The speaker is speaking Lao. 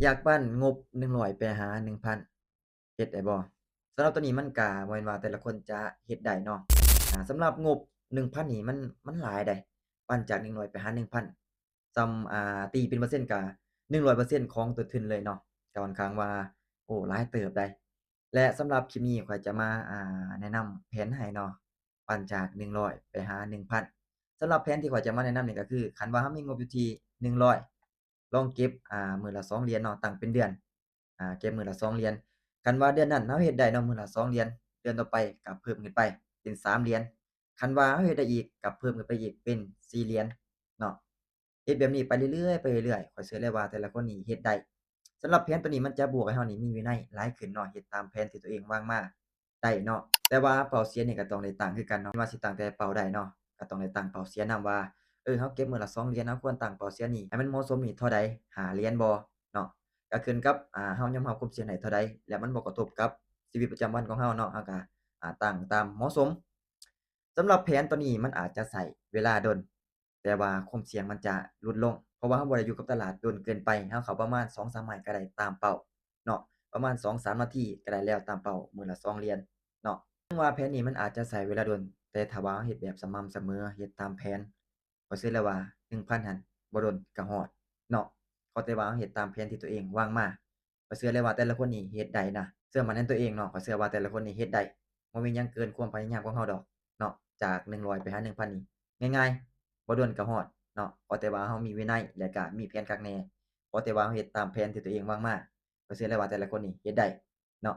ຢາກປັ້ນງົບໜຶ່ງຮ້ອຍໄປຫາໜຶ່ງພັນ ເຮັດໄດ້ບໍ່? ສຳລັບໂຕນີ້ມັນກະບໍ່ແມ່ນວ່າແຕ່ລະຄົນຈະເຮັດໄດ້ເນາະ. ອາ ສຳລັບງົບໜຶ່ງພັນນີ້ມັນ ມັນຫຼາຍໃດ໋ ປັ້ນຈາກໜຶ່ງຮ້ອຍໄປຫາໜຶ່ງພັນ ສ່ຳ ອາ ຕີເປັນເປີເຊັນກະໜຶ່ງຮ້ອຍເປີເຊັນຂອງຕົ້ນທຶນເລີຍເນາະ ກະຂ້ອນຂ້າງວ່າ ໂອ້ ຫຼາຍເຕີບໃດ໋. ແລະ ສຳລັບຄລິບນີ້ຂ້ອຍຈະມາ ອາ ແນະນຳແຜນໃຫ້ເນາະ ປັ້ນຈາກໜຶ່ງຮ້ອຍໄປຫາໜຶ່ງພັນ. ສຳລັບແຜນທີ່ຂ້ອຍຈະມາແນະນຳນີ້ກະຄື ຄັນວ່າເຮົາມີງົບຢູ່ທີ່ໜຶ່ງຮ້ອຍ ລອງເກັບ ອາ ມື້ລະສອງຫຼຽນເນາະ ຕັ້ງເປັນເດືອນ ອາ ເກັບມື້ລະສອງຫຼຽນ. ຄັນວ່າເດືອນນັ້ນເຮົາເຮັດໄດ້ເນາະ ມື້ລະສອງຫຼຽນ ເດືອນຕໍ່ໄປກະເພີ່ມຂຶ້ນໄປເປັນສາມຫຼຽນ. ຄັນວ່າເຮົາເຮັດໄດ້ອີກ ກະເພີ່ມຂຶ້ນໄປອີກເປັນສີ່ຫຼຽນເນາະ. ເຮັດແບບນີ້ໄປເລື້ອຍໆ ໄປເລື້ອຍໆ ຂ້ອຍເຊື່ອເລີຍວ່າແຕ່ລະຄົນນີ້ເຮັດໄດ້. ສຳລັບແຜນໂຕນີ້ມັນຈະບວກໃຫ້ເຮົານີ້ມີວິໄນຫຼາຍຂຶ້ນເນາະ ເຮັດຕາມແຜນທີ່ຕົວເອງວາງມາໄດ້ເນາະ. ແຕ່ວ່າເປົ້າສຽນນີ້ກະຕ້ອງໄດ້ຕັ້ງຄືກັນເນາະ ບໍ່ວ່າຊິຕັ້ງແຕ່ເປົ້າໃດເນາະ ກະຕ້ອງໄດ້ຕັ້ງເປົ້າສຽນນຳວ່າ ເອີ ເຮົາເກັບມື້ລະສອງຫຼຽນ ເຮົາຄວນຕັ້ງເປົ້າສຽນນີ້ໃຫ້ມັນເໝາະສົມນີ້ເທົ່າໃດ ຫ້າຫຼຽນບໍ່ເນາະ. ກະຂຶ້ນກັບ ອາ ເຮົາຍອມຮັບຄວາມສ່ຽງໄດ້ເທົ່າໃດ ແລະ ມັນບໍ່ກະທົບກັບຊີວິດປະຈຳວັນຂອງເຮົາເນາະ ເຮົາກະ ອາ ຕັ້ງຕາມເໝາະສົມ. ສຳລັບແຜນໂຕນີ້ມັນອາດຈະໃຊ້ເວລາດົນ ແຕ່ວ່າຄວາມສ່ຽງມັນຈະຫຼຸດລົງ ເພາະວ່າເຮົາບໍ່ໄດ້ຢູ່ກັບຕະຫຼາດດົນເກີນໄປ ເຮົາເຂົ້າປະມານສອງສາມໄມ້ກະໄດ້ຕາມເປົ້າເນາະ ປະມານສອງສາມນາທີກະໄດ້ແລ້ວຕາມເປົ້າ ມື້ລະສອງຫຼຽນເນາະ. ເຖິງວ່າແຜນນີ້ມັນອາດຈະໃຊ້ເວລາດົນ ແຕ່ຖ້າວ່າເຮົາເຮັດແບບສະໝ່ຳສະເໝີ ເຮັດຕາມແຜນ ຂ້ອຍເຊື່ອເລີຍວ່າໜຶ່ງພັນຫັ້ນບໍ່ດົນກະຮອດເນາະ ຂໍແຕ່ວ່າເຮົາເຮັດຕາມແຜນທີ່ຕົວເອງວາງມາ. ຂ້ອຍເຊື່ອເລີຍວ່າແຕ່ລະຄົນນີ້ເຮັດໄດ້ນະ ເຊື່ອໝັ້ນໃນຕົວເອງເນາະ ຂ້ອຍເຊື່ອວ່າແຕ່ລະຄົນນີ້ເຮັດໄດ້ ບໍ່ມີຫຍັງເກີນຄວາມພະຍາຍາມຂອງເຮົາດອກເນາະ. ຈາກໜຶ່ງຮ້ອຍໄປຫາໜຶ່ງພັນນີ້ງ່າຍໆ ບໍ່ດົນກະຮອດເນາະ ຂໍແຕ່ວ່າເຮົາມີວິໄນ ແລະ ກະມີແຜນຄັກແນ່ ຂໍແຕ່ວ່າເຮົາເຮັດຕາມແຜນທີ່ຕົວເອງວາງມາ. ຂ້ອຍເຊື່ອເລີຍວ່າແຕ່ລະຄົນນີ້ເຮັດໄດ້ເນາະ.